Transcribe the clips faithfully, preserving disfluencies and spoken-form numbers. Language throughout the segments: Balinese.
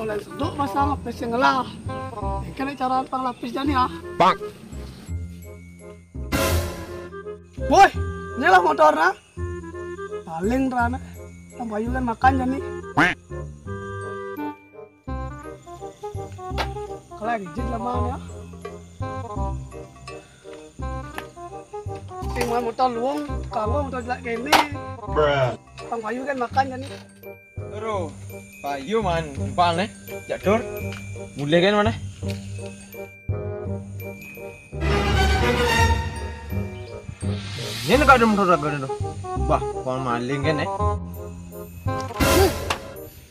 Dan senduk pasang lapis yang ngelah. Ini kan cara pang lapis jani ah. Bang. Woi, ini lah motor nah. Paling rana. Tambah kan makan jani. Kalau yang jit lah mana ya? Sing mau motor luang, kalau motor jelek kayak ini. Bang Bayu kan makan jani. Aduh, Pak Yuman, jumpa nih, Cak Dur. Mulai kan mana? Ini nggak ada motor lagi tuh. Bah, kau maling kan eh?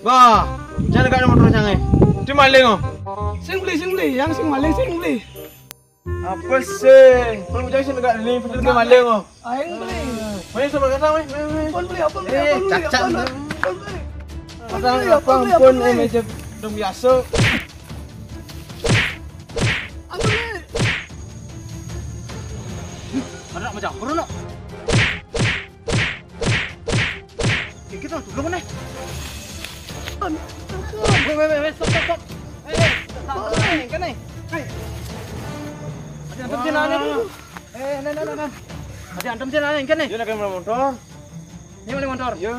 Bah, jangan nggak ada motor jangan. Dia maling oh. Sing beli, sing beli, yang sing maling sing beli. Apa sih? Kalau bujang sih negak ni, betul ke maling oh. Aing beli. Main sama kata, main, main, main. Pun beli, apa beli, Eh, apa beli, cacat apa tu. Beli, apa beli. Pasal Apa beli, apa apa beli, ampun, apa eh, beli. Meja dong biasa. Apa beli? Mana nak macam burung nak? Dikit lah, dulu mana? Weh, weh, weh, weh, stop, stop, stop. Eh, eh, tak, tak, tak, kan ni. Hei. Ada hantam sini, ada. Eh, nah, nah, nah, nah. Ada hantam sini, kan ni. Dia nak kena motor. Ni maling motor. Ya.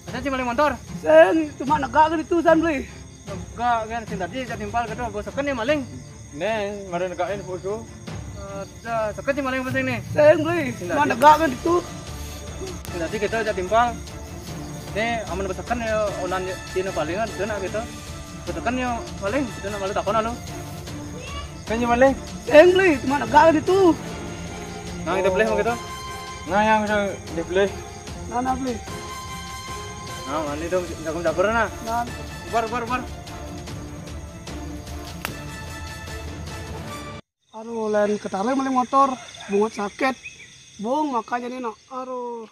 Ada si maling motor. Sen, cuma negak ke itu, Sen, beli. Negak kan, sing tadi saya timpal ke tu, bos kan ni maling. Neh, mari negakin foto. Ada, seket sih maling penting nih. Sing beli, Sing mana tadi. Gak kan itu? Sing tadi kita ajak timpal. Nih, aman besekan ya, onan sini palingan, dia nak gitu. Besekan ya paling, dia nak malu takon lo. Kan yang paling? Sing beli, mana gak kan itu? Nah, kita beli mau gitu. Nah, yang bisa dibeli. Nah, nah beli. Nah, mana itu jago jago nah. Nah, Bar, bar, bar. Aduh, lain ketara maling motor, bungut sakit. Bung, makanya nih, nak. Aduh.